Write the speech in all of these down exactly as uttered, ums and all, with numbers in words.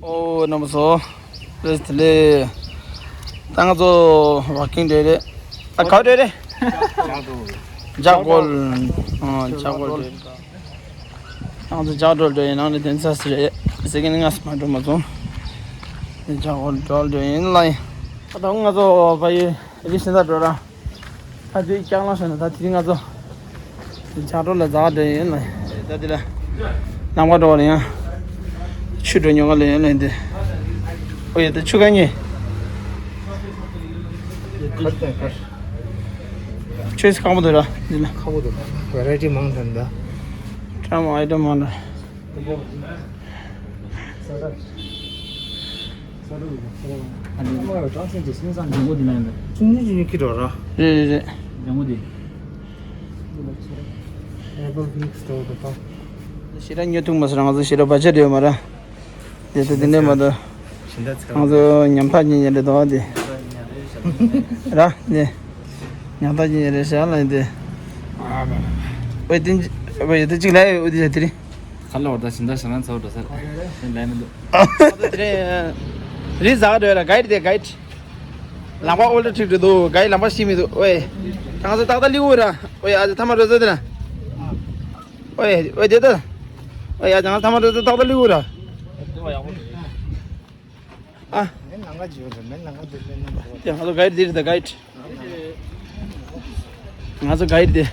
ཨོ་རྣམ་པ་ཚོ། རེས་དེ་ལས་ད་ང་ཚོ་ཝོག་ཀིང་ཌེ་རེད། ཨ་ག་ཌེ་རེད། ལྗགས་འགོ། ལྗགས་འགོ། ཨ་ལྗགས་འགོ་ཌེ་རེད། ང་ཚོ་ལྗགས་འགྲོ་འགྲོ་ཡིན། ནང་ནས་དེ་ཚ་ཟེར་རེད་ཟེར་གི་ནི་ང་སུ་མ་འགྲོ་མ་སོང་། ལྗགས་འགོ་འགྲོ་འགྲོ་ཡིན་ལ་ཡིན། ད་ང་ཚོ་བ་ཡི་རི་སེ་ད་འགྲོ་ར། ད་དུས་ཀྱང་ལ་ཤོད་ན་ད་དེ་རིང་ང་ཚོ་ཇ་འགྲོ་ལ་ཛ་འདྲ་ཡིན་ལ། ད་དེ་ལ་ནང་པ་འགྲོ་བ་ལ་ཡང་ཆུ་འགྲོ་ཉོ་ག་ལ་ཡིན་ལ་འདི། ཨོ་ཡ་ད་ཆུ་ག་ཉེ། ཆུ་སི་ཁག་པོ་འདུག་ར་འདི་ལ། ཁག་པོ་འདུག་ཝེ་རའི་ཊི་མང་དྲགས་འདུག་ཀྲམ་ཨའི་ཊམ་མང་དྲགས། ཨ་ནི་ཀྲམ་སེང་ཅེས་སེང་སང་ལྗང་གུ་འདི་ན་ཡོད་མེད། ཆུང་ཆུང་ཆུང་ཆུང་ཁྱེར་འགྲོ་ར། རེད་རེད་རེད། ལྗང་གུ་འདི། ཨེ་པལ་མིག་སི་སྟོར་དུ་ཕ། ཞེ་དྲག་ཉོ་ཐུབ་མ་སོང་། ང་ཚོ་ཞེ་དྲག་བར་ཆད་ཡོད་མ་ར། དེ་ཚོ་དེ་འདྲས་མ་གཏོགས། ང་ཚོ་ཉམ་ཐག་ཉིན་ཉིན་རེད་དོ་དེ། ར་ནི། ཉམ་ཐག་ཉིན་ཉིན་རེད་ཤག་ལ་དེ། ཨོ་དེ་ཨོ་དེ་གཅིག་ལ་ཨོ་དེ་དེ་རེད། ཁ་ལོ་བར་ད་ཞིང་ད་ཞང་ན་ཚོ་འགྲོ་ས་རེད། ལས་མི་འདུག་དེ་རེད། རི་ཟག་འགྲོ་ཡ་ར་གའིཌ་དེ་གའིཌ། ལམ་ཁ་ཨོལ་ཌར་ཁྲིག་འགྲོ་འདུག་གའིཌ་ལམ་ཁ་ཤེས་མི་འདུག་ཨོའི། ད་ང་ཚོ་ཏག་ཏག་ལི་འུ་ར། ཨོའི་ཨ་ཅེ་ཐ་མ་རོ་ཟེར་དེ་ན། ཨོའི་ཨོའི་དེ་ད། ཨོའི་ཨ་ཅེ་ང་ཚོ་ཐ་མ་རོ་ཟེར་ཏག་ཏག་ལི་འུ་ར། ཨ། མེན་ནང་ག་ཇིའོ་རེད། མེན་ནང་ག་དེ་ལེན་ན་འགྲོ། དེ་ང་ཚོ་གའིཌ་དེ་རེད་ད་གའིཌ། ང་ཚོ་གའིཌ་དེ།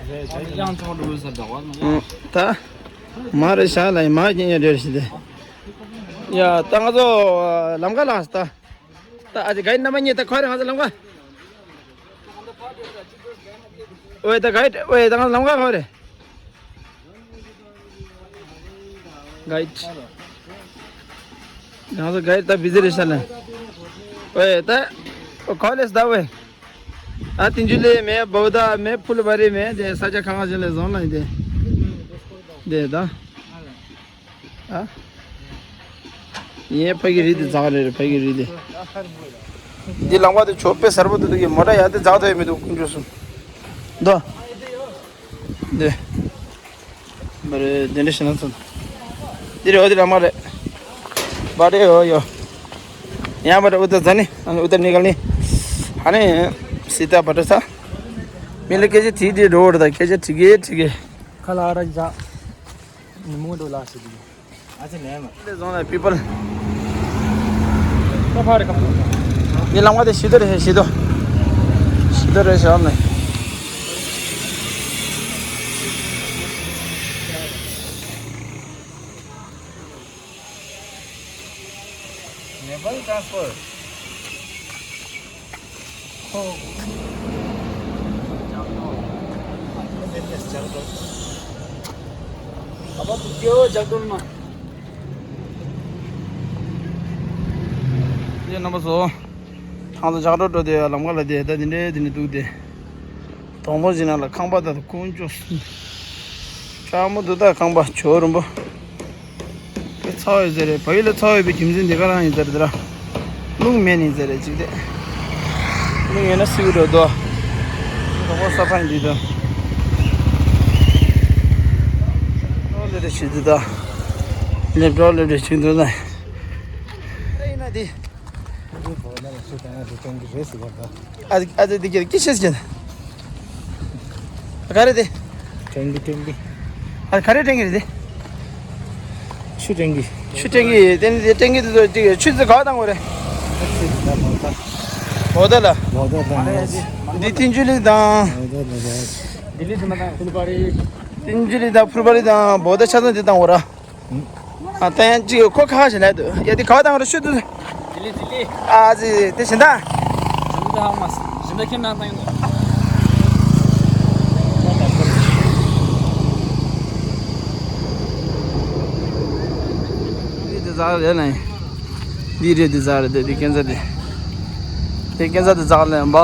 ཡང་ཚང་འགྲོ་ས་འདྲ་བ་ན། ད། མ་རེད་ཤག་ལ་ཡིན་མ་རྙེད་ཡ་རེད་ཞིག་དེ། ཡ་ད་ང་ཚོ་ལམ་ཁ་ལ་ད། ད་ཨ་ཅེ་གའིཌ་རྣམ་པ་གཉིས་ད་ཁོ་རེ་ང་ཚོ་ལམ་ཁ། ཝེ་ད་གའིཌ་ཝེ་ད་ང་ཚོ་ལམ་ཁ་ཁོ་རེ། གའིཌ། ང་ཚོ་གའིཌ་ད་བི་ཟི་རེད་ཤག་ལ། ཝེ་ད། ཁོ་ལེས་ད་ཝེ། ཨ་དེ་འཇུ་ལེ་མེ་བོ་ད་མེ་ཕུལ་བ་རེ་མེ་དེ་ས་ཆ་ཁང་ཁ་ཅན་ལས་བཟོ་ལ་ཡིན་དེ། དེ་ད། ཨ། ངའི་ཕ་གི་རི་དེ་ཛག་རེད་རེད། ཕ་གི་རི་དེ། འདི་ལམ་ཁ་དེ་ཆོ་དཔེ་གསར་པོ་དེ་འདུག་གི། མོ་ཊ་ཡར་དེ་ཛག་ཐུབ་ཡ་མི་འདུག་དཀོན་མཆོག་གསུམ། འདུག་འདི། མ་རེད་དེ་འདྲ་ཞིག་ན་ཚོད། འདི་རེད། འོ་དེ་ལམ་ཁ་རེད། བ་རེད་ཡོ་ཡོ། ཡང་བ་རེད། འུ་ད་ཛ་ནི་ཨ་ནི་འུ་ད་ནི་ག་ནི། ཨ་ནི་སི་ཏ་བ་ཏྲ་ས། མི་ལ་སྐད་ཆ་དྲིས་དེ་འགྲོ་བར་ད་སྐད་ཆ་དྲི་གེ་དྲི་གེ། ཁ་ལ་ཨ་ར་ཡ། ཉི་མོ་འགྲོ་ལ་ཞིག་འདུག་ཨ་ཙི་ནས་མ། ལས་བཟང་ལ་པི་པལ། ད་ཕ་རེ་ཁ་པོ། ངའི་ལམ་ཁ་དེ་ཞི་དོ་རེད་ཞི་དོ། ཞི་དོ་རེད་ཞོར་ནས། ནེ་པལ་ཊ་རན་སི་ཕར། ཡ་རྣམ་པ་ཚོ། ང་ཚོ་ཇག་སྒྲོག་འགྲོ་དེ་ལམ་ཁ་ལ་དེ་ད་དེ་འདྲའི་དེ་ནས་འདུག་སྟེ། དོང་དོང་ཞིག་ནང་ལ་ཁང་པ་དང་དཀོན་མཆོག་གསུམ། ཁྲ་མོ་འདུག་ད་ཁང་པ་ཇོ་རིན་པོ། དེ་ཚ་བའི་ཟེར་རེད། བལ་ཡུལ་ལ་ཚ་བའི་བའི་རྒྱུ་མཚན་དེ་ག་རང་ཡིན་ཟེར་རེད་ད་ར། རླུང་མེད་ནི་ཟེར་རེད་ཅིག་དེ། རླུང་ཡོད་ན་སིའུ་འགྲོ་དོ། རོགས་པ་ས་ཕང་འདི་དང་། ལེབ་རེ་ཞིག་འདི་དང་། ལེབ་འགྲོ་ལེབ་རེ་ཞིག་འདུག་ད། ཨ་ཨ་དེ་དེ་ཀྱེ་ཀྱེ་ཤེས་ཀྱེ། ག་རེ་དེ། ཊེང་གི་ཊེང་གི། ཨ་ག་རེ་ཊེང་གི་རེད་དེ། ཆུ་ཊེང་གི། ཆུ་ཊེང་གི་དེ་ནི་དེ་ཊེང་གི་དེ་ཚོ་ཅིག་ཆུ་དེ་ག་བཏང་དགོས་རེད། བོ་ད་ལ། བོ་ད་ལ། འདི་ཏིན་ཇུ་ལི་དང་། བོ་ད་ལ། ཏིན་ཇུ་ལི་དང་ཕུར་བ་རི་དང་བོ་ད་ཆ་ཚང་དེ་བཏང་དགོས་ར། ཨ་ཏན་ཅི་ཁོ་ཁ་ཞིག་ལས་དུ་ཡ་དེ་ག་བ་དང་ར་ཤུ་དུ། ལི་ལི་ལི། ཨ་ཙི་དེ་བཞིན་ད། ཞིམ་ད་ཧང་མ་ཞིམ་ད་ཁྱེད་ནང་ད་ཡོང་དུ། ལི་དེ་ཟ་རེད་ལ། ལི་རེད་དེ་ཟ་རེད་དེ་དེ་ཀན་ཟ་དེ། དེ་ཀན་ཟ་དེ་ཟ་ལ་ཡང་བ།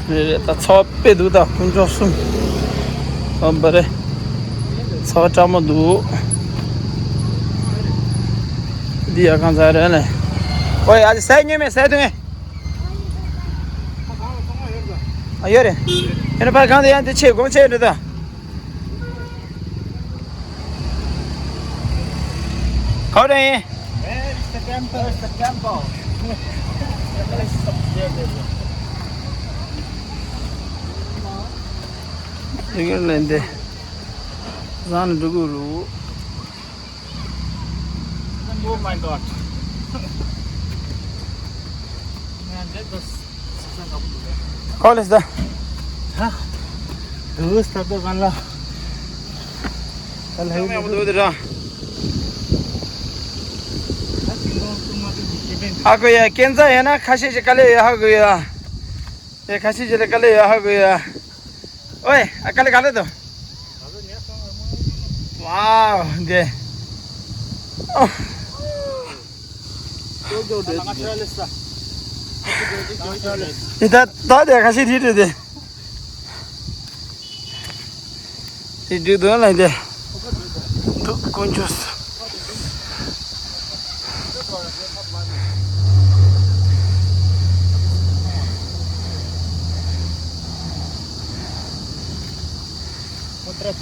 རེད་རེད། ད་ཚ་བ་དཔེ་འདུག་ད་དཀོན་མཆོག་གསུམ། ཨོ་བ་རེད། ཚ་བ་སྐྲག་མ་འདུག་འདི་ཡ་གང་ཟ་རེད་ལེ། ཨོ་ཡ་ཟས་ཉོས་མེད་ཟས་དོན། ཨ་ཡོད་རེད། ཡོད་ན་ཕར་གང་དུ་ཡང་དེ་ཆེ་དགོང་ཆེ་འདྲ་ད། ག་རེ་ཡིན། Where is the temple? Where is the temple? དེ་གར་ལན་དེ་བཟང་ནས་འགྲོ་དགོས་རུ། Oh my God. Man, that was ག་ལེ་ས། ད་དུས་ད་དུ་གང་ལ། ད་ལྷ་ཡུལ་མེད་པ་འདུག་དེ་ར། ཧ་གོ་ཡ། ཁྱེད་ཚ་ཡ་ན་ཁ་ཤས་ཤིག་དཀའ་ལས་ཡོད་ཧ་གོ་ཡ། དེ་ཁ་ཤས་ཤིག་ལ་དཀའ་ལས་ཡོད་ཧ་གོ་ཡ། ཨོའི་ཨ་དཀའ་ལས་ག་ལེ་འདུག་ཝའོ་འདི། ཨོ། ཡི་ད་ད་དེ་ཁ་ཤས་རིལ་རེད་དེ། དེ་འགྲིག་འདུག་ལ་དེ། འདུག་དཀོན་མཆོག قدرت.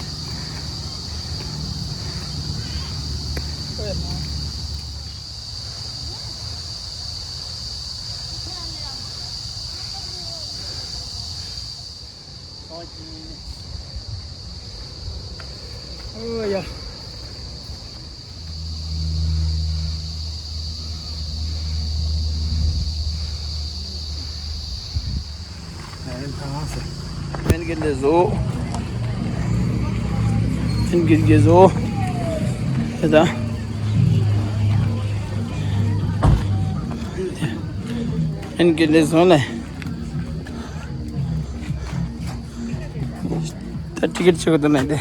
Oh, yeah. Ven que les do. Ven que les do. Ven que les do. ད་ཊི་ཀེཊ་ཆེ་གི་འདུག་ན་དེ།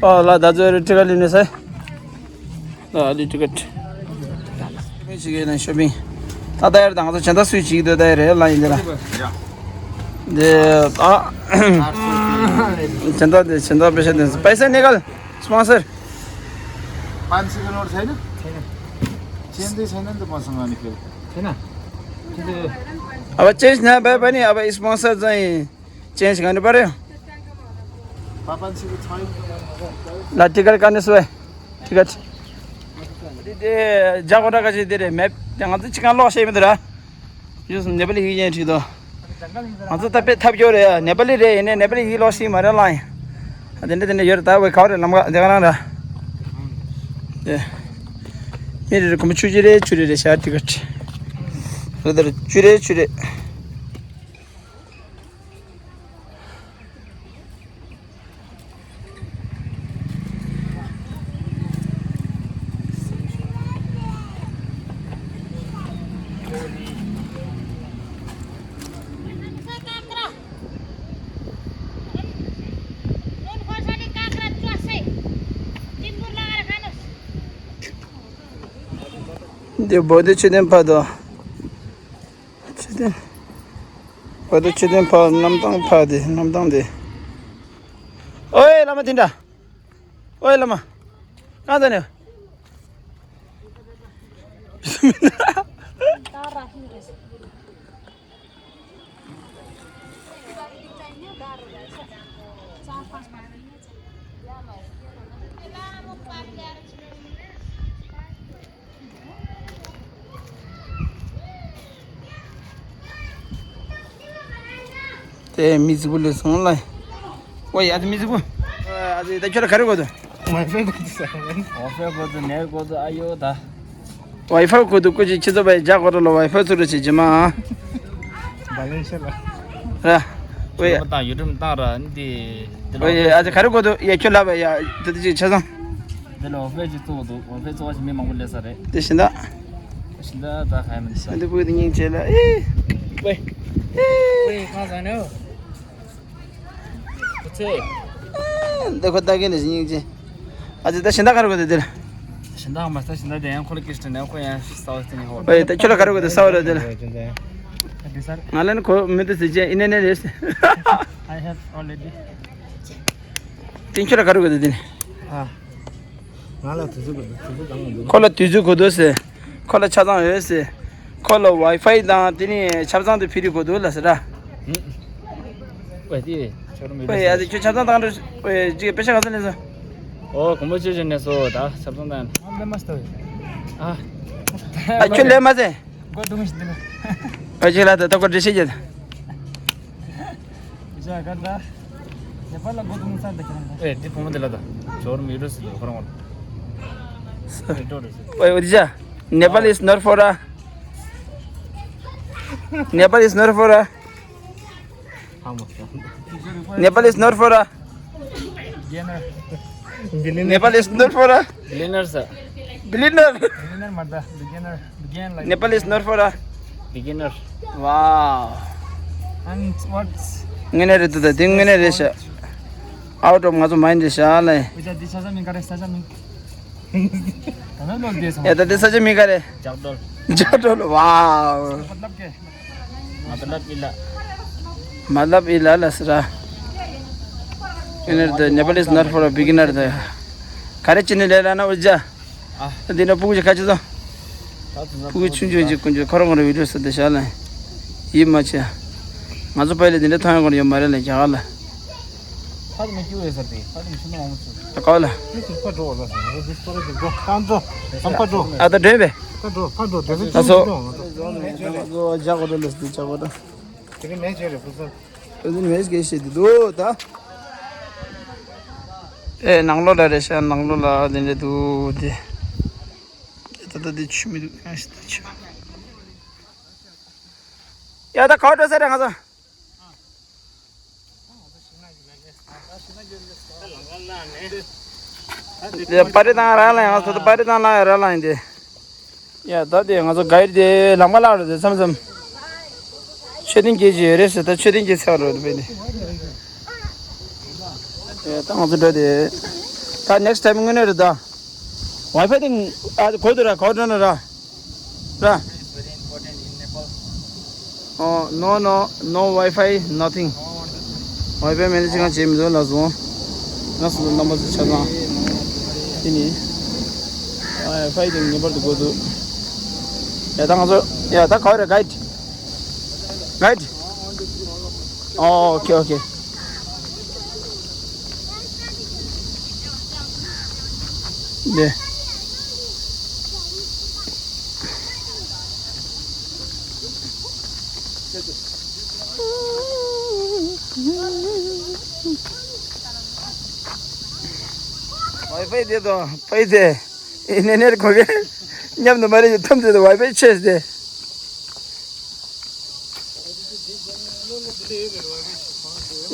ཨོ་ལ་ད་ཚོད་རེད་ཊི་ཀེཊ་ལེན་ནས་ས། ལ་ལི་ཊི་ཀེཊ། ཤོ་པིང་བྱེད་ཀྱི་ཡིན་ན་ཤོ་པིང་། ད་ད་ཡར་ད་ང་ཚོ་ཇན་ད་སུས་བྱེད་ཀྱི་འདུག་ད་ཡར་རེད་ལ་ཡིན་དེ་ལ། དེ་ད། ཇན་ད་དེ་ཇན་ད་པེ་ཤ་དེ་པེ་ཤ་ནི་གལ་སི་པོན་སར། पाँच सौ का नोट छैन? छैन। चेन्जै छैन नि त मसँग अनि फेरि। छैन। अब चेन्ज नभए पनि अब स्पोन्सर चाहिँ चेन्ज गर्नु पर्यो। पाँच सौ को छैन। ल टिकट काट्नुहोस् है। टिकट। དེ་ཇ་གོ་ཏྲ་ག་ཅིག་དེ་རེད་མེད། དེ་ང་ཚོ་ཅི་གང་ལོག་ཤེས་མི་འདུག་ར། ཡོད་སོང་ནེ་པ་ལི་ཡིག་ཡན་ཁྲིད་དོ། ང་ཚོ་ད་དཔེ་ཐབས་སྐྱོ་རེད་ཡ། ནེ་པ་ལི་རེད། ཡིན་ནའི་ནེ་པ་ལི་ཡིག་ལོག་ཤེས་མ་རེད་ལ་ཡིན། དེ་འདྲ་དེ་འདྲ་ཡོད་རེད། ད་བས་ག་བ་རེད་ལམ་ཁ་དེ་ག་རང་ར། དེ། མི་རེ་རེ་གོང་མ་བཅུ་གཅིག་རེད་བཅུ་རེ་རེད་ཤག་ཊི་ཀེཊ། རེད་ད་རེད་བཅུ་རེ་བཅུ་རེ། འདི་བོད་དུ་ཆོས་ལྡན་ཕ་དོ། ཆོས་ལྡན། བོད་དུ་ཆོས་ལྡན་ཕ་གནམ་ཐང་ཕ་དེ་གནམ་ཐང་དེ། ཨོའེ་བླ་མ་དེ་འདྲ། ཨོའེ་བླ་མ། གང་ད་ནས། དེ་མི་གཟུགས་པོ་ལས་སོང་ལ། ཝེ་ཨ་ཙི་མི་གཟུགས་པོ། ཨ་ཙི་ད་ཁྱོད་ལ་ག་རེ་དགོས་འདུག་ཝའི་ཕའི་དགོས་འདུག་ཟེར། ཝའི་ཕའི་དགོས་འདུག་ནེཊ་དགོས་འདུག་ཨ་ཡོ་ད། ཝའི་ཕའི་དགོས་འདུག་ཀུ་ཅི་ཁྱེད་ཚོ་བས་རྒྱ་གོ་ཏོ་ལ་ཝའི་ཕའི་ཚུར་རེ་བྱེད་ཀྱི་མ། བ་ལེན་ཤེས་ལ། ར། ཝེ། ཡུ་ཊུབ་མ་བཏང་ཡུ་ཊུབ་མ་བཏང་ར་འདི། འདི་ལ་ཝེ་ཨ་ཙི་ག་རེ་དགོས་འདུག་ཡ་ཁྱོད་ལབ་པ་ཡ་དེ་དེ་ཅིག་ཆ་ཚང་། འདི་ལ་ཝའི་ཕའི་ཅིག་བཙུགས་འདུག་ཝའི་ཕའི་བཙུགས་པ་ཞིག་མི་མང་པོ་སླེབས་ས་རེད། དེ་བཞིན་ད། བཞིན་ད་ད་ག་ཡ་མི་འདུག་ས། འདི་བུ་དེ་སྙིང་རྗེ་ལ་ཨེ། ཝེ། ཝེ་གང་ཟ་ནོ། ཁོ་ཚེ། འདི་ཁོ་ད་གིན་ནས་སྙིང་རྗེ། ཨ་ཙི་ད་བཞིན་ད་ག་རེ་དགོས་འདུག་འདི་ལ། བཞིན་ད་མ་ས་བཞིན་ད་དེ་ཡང་ཁོ་ལ་ཀིས་ཏི་ནས་ཁོ་ཡང་ཤི་ས་བ་སྟེ་ནས་ཧོ། ཝེ་ད་ཁྱོད་ལ་ག་རེ་དགོས་འདུག་ས་བ་ལ་འདི་ལ། ང་ལ་ནི་ཁོ་མི་འདུག་ཟེར་ཅན་ཨི་ནས་ནས་རེད། I have already. དེ་ཁྱོད་ལ་ག་རེ་དགོས་འདུག་འདི་ནས། ཨ། ང་ལ་དུས་ཚོད་དགོས་འདུག་དུས་ཚོད་གང་དགོས་འདུག་ཁོ་ལ་དུས་ཚོད་དགོས་འདུག་ཟེར། ཁོ་ལ་ཆ་ཚང་ཡོད་ཟེར། ཁོ་ལ་ཝའི་ཕའི་དང་དེ་ནས་ཆ་ཚང་དེ་ཕི་རི་དགོས་འདུག་ལ་ཟེར་ར། ཧུམ། ཨོ་དེ་ཁྱོད་རང་མི་ཨོ་ཡ་དེ་ཁྱོད་ཆབ་ཚང་བཏང་འགྲོ། ཨོ་ཅིག་པེ་ཤ་ག་ཚོད་ལེན་སོང་། ཨོ་གོམ་པ་ཆོས་ཅན་ནས་སོ་ད་ཆབ་ཚང་བཏང་། ཨ་ཨ་ཁྱོད་ལས་མ་ཟེ། སྒོ་རྡུང་ཞིག་འདུག་ཨོ་ཅིག་ལ་ད་ད་སྒོ་འདྲེ་ཤེས་ཀྱི། ཨེ་འདི་ཕོ་མོ་དེ་ལ་ད་ཇོར་མི་རུ་སི་ཁོ་རང་ཨོ་འདི་ཅ། Nepal is not for a Nepal is not for a Nepal is not for a Nepal is not for a billionaire. Billionaire Nepal is not for a beginner. Wow. And what's དངོས་གནས་རེད་འདུག་ད་དེ་དངོས་གནས་རེད་ཤག out of ང་ཚོ་mind རེད་ཤག་ལ། ཡ་ད་དེ་ས་ཆ་མིང་ག་རེད། ཇག་སྒྲོལ། ཇག་སྒྲོལ། Wow. मतलब के? मतलब इला। मतलब इला ལ་ཟེར་ར། དངོས་གནས་རེད་འདུག Nepal is not for a beginner ད། ག་རེ་བྱས་ནས་ལས་ལ་ན་འུ་ཅག་ཨ། འདི་ན་སྤུ་གུ་ཅིག་ཁ་ཆེ་ཚོ། སྤུ་གུ་ཆུང་ཆུང་ཅིག་ཀུན་ཆུ་ཁོ་རང་ཁོ་རང་བི་ཌིའོ་ཟེར་དེ་ཤ་ལ། ཡིད་མ་ཆེས། ང་ཚོ་པའི་ལ་འདི་འདྲ་མཐོང་ཡོང་གི་ཡོད་མ་རེད་ལ་རྒྱ་གར་ལ། ཕ་དུ་མི་སྐྱུ་ཡོད་ཟེར་ཏེ་ཕ་དུ་མི་ཤི་ནོ་འོང་ཚུལ། ད་ག་ལ། ཨ་ད་འདྲེན་པས། ཨ་སོ། ང་ཚོ་ཇག་གོ་ཏོ་ལ་སི་ཏི་ཇག་གོ་ཏོ། དེ་གི་མེ་ཅེ་རེ་ཕུ་སར། དེ་གི་མེ་ཅེ་ཤེས་དེ་འདུག་ད། ཨེ་ནང་ལོགས་ལ་རེད་ཤག་ནང་ལོགས་ལ་དེ་འདྲ་འདུག་དེ། ད་ལྟ་དེ་ཆུ་མི་འདུག་ཨ་ཤི་ད་ཆུ། ཡ་ད་ག་པར་འགྲོ་ས་རེད་ང་ཚོ། དེ་པར་རིས་བཏང་ར་ལ་ཡང་ང་ཚོ་ད་པར་རིས་བཏང་ལ་ཡ་ར་ལ་ཡིན་དེ། ཡ་ད་དེ་ང་ཚོ་གའིཌ་དེ་ལམ་ཁ་ལ་རེད་དེ་མཚམས་མཚམས། མཆོད་རྟེན་སྐྱེལ་གྱི་ཡོད་རེད་ཟེར་ད་མཆོད་རྟེན་སྐྱེལ་ཚར་རེད་དཔེ་དེ། ཡ་ད་ང་ཚོ་འགྲོ་དེ། ད་ནེགསི་ཊའིམ་དངོས་གནས་རེད་ད། ཝའི་ཕའི་དེ་ཨ་གོ་དུ་ར་གོ་འགྲོ་ན་ར། ར། Oh, no, no, no Wi-Fi, nothing. Wi-Fi མེད་ན་ཅི་གང་བྱེད་མི་འདུག་ལགས་སོ། ང་སོ་སོ་རྣམ་པ་ཚོ་ཆ་ཚང་། དེ་ནི། Wi-Fi དེ་ངེས་པར་དུ་དགོས་འདུག་ཡ་ད་ང་ཚོ། ཡ་ད་ག་བ་རེད་གའིཌ། གའིཌ། Oh, okay, okay. 네. ཝའི་ཕའི་དེ་དང་ཕའི་དེ། ཨིན་ཊར་ནེཊ་གོ་གི། མཉམ་དུ་མ་རེད་ཀྱི་ཐུམ་དེ་དང་ཝའི་ཕའི་ཆེས་དེ།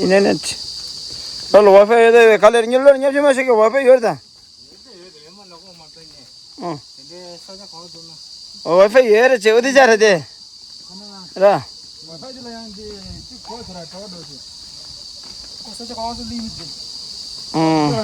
ཨིན་ཊར་ནེཊ། ལོ་ལོ་ཝའི་ཕའི་ཡོད་དེ་ག་ལེར་ཉི་ལོར་ཉམས་ཞིབ་མ་ཞིག་གི་ཝའི་ཕའི་ཡོད་དང་། ཨོ། ཝའི་ཕའི་ཡོད་རེད་ཅེ་འོ་དེ་ཅག་རེད་དེ། ར། ཨོ།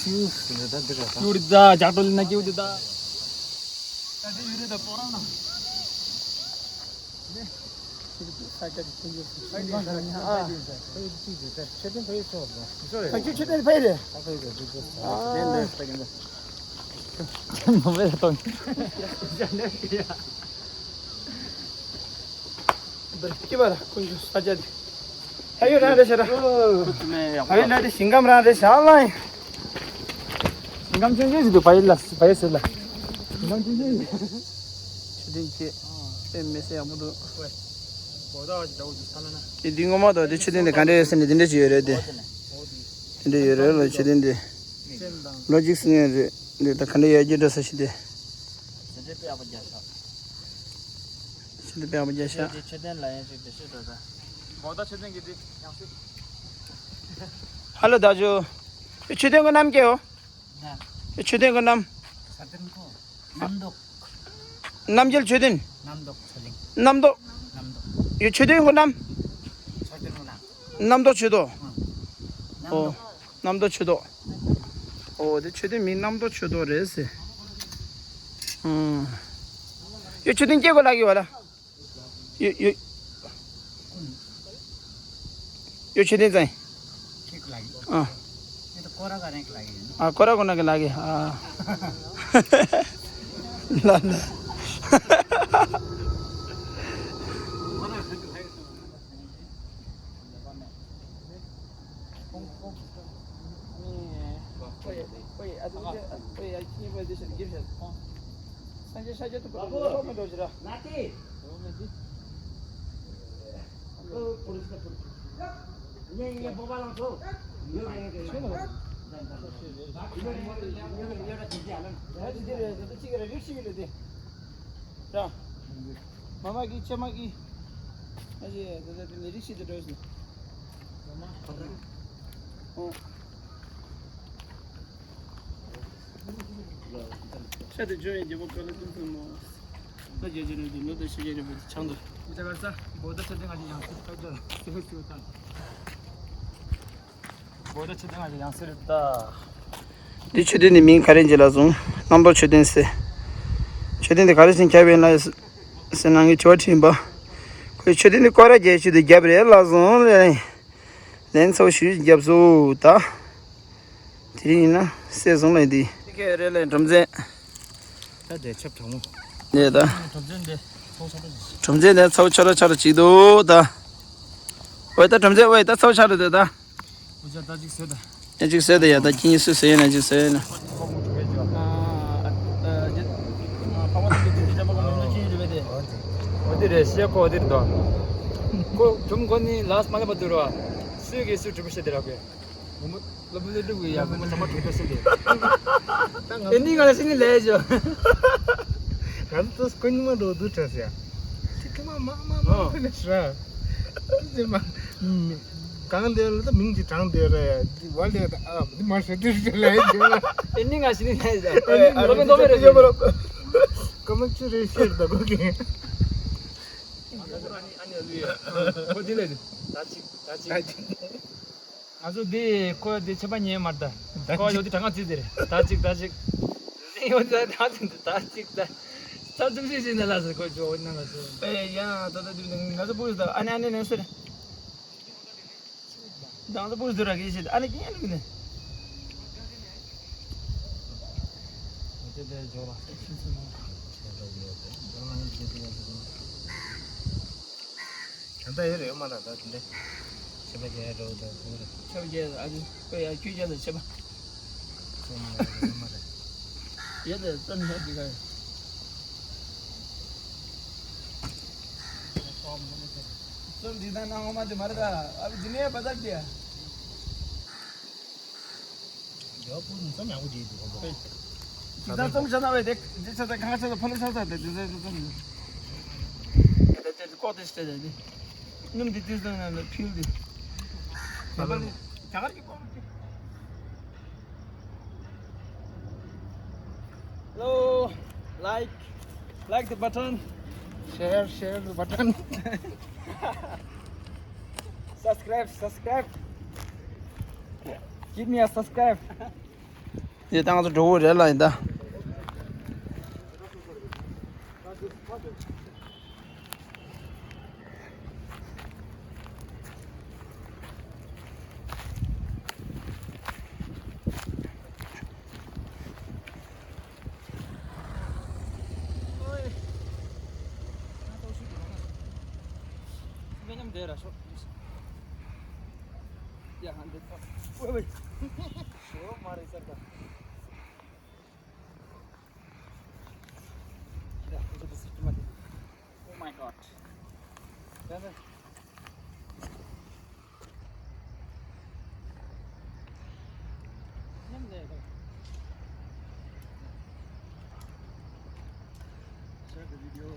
ཡུ་རི་ད་ཇག་ཏོ་ལི་ན་ཀི་ཡུ་རི་ད། ཀི་བ་ལ་ཀུན་སྤྱོད་ས་ཆ་དེ། ཨ་ཡོ་རང་རེད་ཤ་ར། ཨ་ཡོ་ན་དེ་ཞིང་ཁམས་རང་རེད་ཤ་ལ། ཞིང་ཁམས་ཆུང་ཆུང་ཞིག་འདུག་བ་ཡི་ལ་བ་ཡི་ཟེར་ལ། ཞིང་ཁམས་ཆུང་ཆུང་ཞིག་མཆོད་རྟེན་བཅས་དཔེ་མི་སྲིད་ཡག་པོ་འདུག་དེ་འདི་ངོ་མ་དང་དེ་མཆོད་རྟེན་དེ་ག་འདྲ་ཡོད་ཟེར་ནས་དེ་འདྲ་ཞིག་ཡོད་རེད་དེ། དེ་འདྲ་ཡོད་རེད་ལ་མཆོད་རྟེན་དེ། ལོ་གཅིག་སྲིང་ཡོད་རེད་འདི་ད་ག་འདྲ་ཡོད་རྒྱུ་འདྲ་ས་ཞིག་དེ། ཆེ་དེ་དཔེ་ཡག་པོ་རྒྱག་ཤག་མཆོད་རྟེན་ལ་ཡང་ཅིག་འདི་ཤོད་འགྲོ་ད། ཧ་ལོ་ད་ཇོ། མཆོད་རྟེན་གྱི་རྣམ་རྒྱལ་ཡོ། མཆོད་རྟེན་གྱི་རྣམ། རྣམ་རྒྱལ་མཆོད་རྟེན། རྣམ་རྟོག་མཆོད་རྟེན། རྣམ་རྟོག་རྣམ་རྟོག་ཡོ་མཆོད་རྟེན་གྱི་རྣམ། མཆོད་རྟེན་གྱི་རྣམ། རྣམ་རྟོག་མཆོད་རྟེན། ཨོ། རྣམ་རྟོག་ཆོས་ཐོག་ཨོ་དེ་མཆོད་རྟེན་མིང་རྣམ་རྟོག་ཆོས་ཐོག་རེད་ཟེར། ཨང་། ཡོ་མཆོད་རྟེན་སྐྱེ་དགོས་ལགས་ཀྱི་བ་ལ། ཡོ་ཡོ། ཡོ་མཆོད་རྟེན་ཙང་། ཁྱེད་ཀྱི་ལགས་ཡིན། ཨ། ཁྱེད་ད་ཀོ་ར་ག་རེ་གི་ལགས་ཡིན། ཨ་ཀོ་ར་གོ་ན་གི་ལགས་ཀྱི་ཨ། ལ་ལ། ར། མ་མ་གི་ཆེ་མ་གི། ཨ་ཅེ་ད་ད་དེ་ནས་རིགས་ཤིག་ཏུ་འགྲོ་ཞིག་ཨོ། ཤ་དེ་ཇོ་ཡི་རྒྱལ་པོ་ཀ་ལ་ཏུན་ཏུན་མོ། ད་རྒྱ་ཇེ་རེད་དུ་ནུ་ད་ཤི་རྒྱ་རེད་པོ་དེ་ཆང་དུ། མི་ད་གར་ས་བོ་ད་ཆ་དེ་ང་ཅི་ཡང་སུ་ད་ད་སུ་སུ་ད། བོད་ཕྱི་དང་ཡང་སེ་རེད་ད། འདི་མཆོད་རྟེན་འདི་མིང་ག་རེ་བྱས་ལ་སོང་། རྣམ་རྟོག་མཆོད་རྟེན་ཟེར། མཆོད་རྟེན་འདི་ག་རེ་བྱས་བརྒྱབ་ཡིན་ལ་ཟེར་ནང་གི་དྲི་བ་དྲིས་པ། ཁོས་མཆོད་རྟེན་འདི་སྐོར་ར་རྒྱག་ཆེད་དུ་བརྒྱབ་རེད་ལ་སོང་ལན། ལན་ཚ་བོ་ཞུ་བརྒྱབ་སོང་ད། དེ་རིང་ཡིན་ན་སེ་སོང་ལ་འདི། ཁེ་རེ་ལེ་སྒྲོམ་ཚན། ད་དེ་ཆབ་གྲང་མོ། ནས་ད། སྒྲོམ་ཚན་དེ་ཚ་བོ་ཆ་ར་ཅིག་སྒྲོམ་ཚན་དེ་ཚ་བོ་ཆ་ར་ཆ་ར་ཅིག་འདུག་ད། ཝེ་ད་སྒྲོམ་ཚན་ཝེ་ད་ཚ་བོ་ཆ་ར་འདུག་ད། འུ་ཅག་ད་ཅིག་ཟོས་ད། ཨེ་ཅིག་ཟོས་ད་ཡ་ད་ཁྱི་གཉིས་སུ་ཟོས་ཡིན་ན་ཅིག་ཟོས་ཡིན་ན། ཨ་ཨ་ཨ་ཨ་ཨ་ཨ་ཨ་ཨ་ཨ་འོ་དེ་རེད་ཤེས་ཁོ་འོ་དེ་རེད་དོ། ཁོ་གྲུམ་ཁོ་ནི་ལགས་མ་ལབ་པ་འདུག་རོ། སུས་གིས་སུ་གྲུམ་བཤད་དེ་ར་གོ། ངོ་མ་ལབ་ལབ་འདུག་ཡ་ངོ་མ་ཚང་མ་གྲུམ་བཤད་དེ། ད་ང་ཨེ་ནི་ང་ལ་ཤི་ནི་ལས་ཇོ། ང་ཚོ་ཀུན་མ་འགྲོ་འདུག་དྲན་ཟེར་ཡ། ཁྱི་ཁྱི་མ་མ་མ་མ་ཨ། ཕེ་ནས་ཤི་ར། ཅི་མ། གང་དེ་ལ་ད་མིང་ཅིག་དྲངས་དེ་རེད་ཡ། འདི་བ་ལས་ད་ཨ་འདི་མ་ཤོད་དེ་ཤོད་ལས་ཡ་ཁྱོད་ལ། ཨེ་ནི་ང་ཤི་ནི་ལས་ཡ། ཨ་ནི་ཨ་ནི་ལོ་མི་ལོ་མི་རེད་ཡོད་མ་རོ། ཀ་མ་ཆུ་རེད་ཤེར་ད་གོ་གི། ཨ་ནི་ཨ་ནི་ཨ་ལུ་ཡ། ཁོ་འདི་ལས་ད་ཅིག་ད་ཅིག་ད་ཅིག་ང་ཚོ་འདི་ཁོ་འདི་ཆད་པ་ཉན་མ་རེད་ད། ཁོ་ཡོད་དུས་གྲངས་ཀ་བརྩིས་ཏེ་རེད་ད་ཅིག་ད་ཅིག་ཡོད་ད་ད་ཅིག་ད་ཅིག་ད། ཚར་ཙམ་ཞིག་ཞིག་ནས་ལ་ཟེར་ཁོ་ཇོ་འོ་ན་ལ་ཟེར། ཨེ་ཡ་ད་ད་དུས་ང་ཚོ་པུ་རུ་ད་ཨ་ནེ་ཨ་ནེ་ནས་ཟེར། ང་ཚོ་པུ་རུ་ད་ར་གི་ཞིག་ཨ་ནེ་ཀྱི་ཡན་ལུག་ནས། ང་ཚོ་དེ་ཇོ་ལ་ཤིན་ཙམ་ན། ད་ཡོད་རེད་མ་ལ་ད་དེ་འདྲ། ཆེ་བ་རྒྱལ་རོ་ད་ཁོང་རེད། ཆེ་བ་རྒྱལ་ཨ་ནི་དཔེ་ཡ་ཁྱོད་རྒྱལ་ལ་ཆེ་བ། ཁོང་མ་རེད་མ་རེད། ཡ་ད་ཙམ་ཡ་དེ་ག་རེད། ཙམ་འདི་ད་ནང་ངོ་མ་དེ་མ་རེད་ད། ཨ་བི་འདི་ནས་བ་ད་དེ། ཡོ་པུ་ནི་ཙམ་ཡག་པོ་བྱེད་འདུག་གོ། ཅི་ད་ཙམ་བྱ་ན་བས་དེ་དེ་ཆ་ད་གང་ཆ་ད་ཕ་ལུ་ཆ་ད་དེ་དེ་ཙམ་ཙམ་དེ་དེ་ཀོ་དེ་སྟེ་དེ་ནུམ་དེ་དེ་ཙམ་ན་ཕིལ་དེ། ད་ག་རེ་ཀོ། Hello, like, like the button. Share, share the button. Subscribe, subscribe. Give me a subscribe. ཡེ་ད་ང་ཚོ་འགྲོ་འོ་རེད་ལ་ཡིན་ད། Oh my God. Share the video.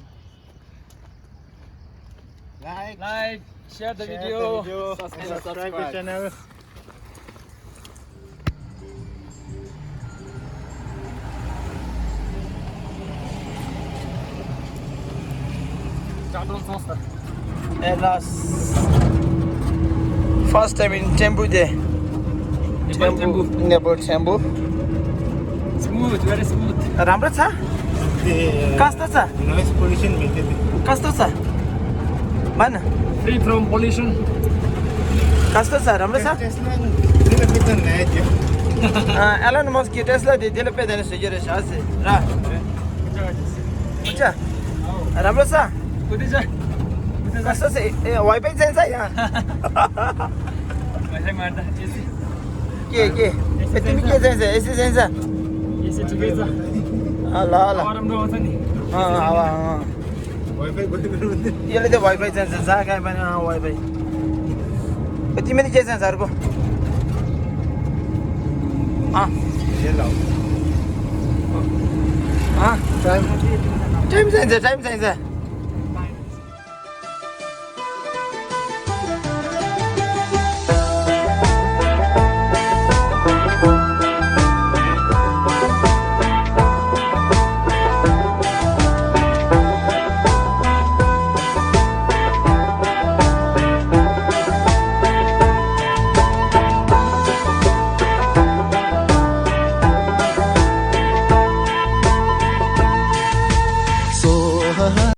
Like, like, share the video, subscribe the channel. At last, first time in Tembu Day. Nepal Tembu. Nepal Tembu. Smooth, very smooth. Ramra cha? कस्तो छ? Noise pollution मिल्थ्यो नि। कस्तो छ? भन। Free from pollution. कस्तो छ? राम्रो छ? टेस्ला दिल पेतन नयाँ थियो। अँ, एलन मस्क टेस्ला दे दिल पेतन सुझे रहेछ आज। र हुन्छ। राम्रो छ? कुठे जा? कस्तो छ? ए, वाइफाई चाहिन्छ यहाँ? वाइफाई मार्दा एसी। के के? ए, तिमी के चाहिन्छ? एसी चाहिन्छ? एसी ठिकै छ। अँ, ल ल। हावा राम्रो आउँछ नि। अँ, हावा, अँ। वाइफाई बन्द गर्नु पर्यो। यसले चाहिँ वाइफाई चाहिन्छ, जहाँ कहीँ पनि, अँ, वाइफाई। ए, तिमीले के चाहिन्छ अर्को? अँ। ए ल। अँ। टाइम। टाइम चाहिन्छ, टाइम चाहिन्छ।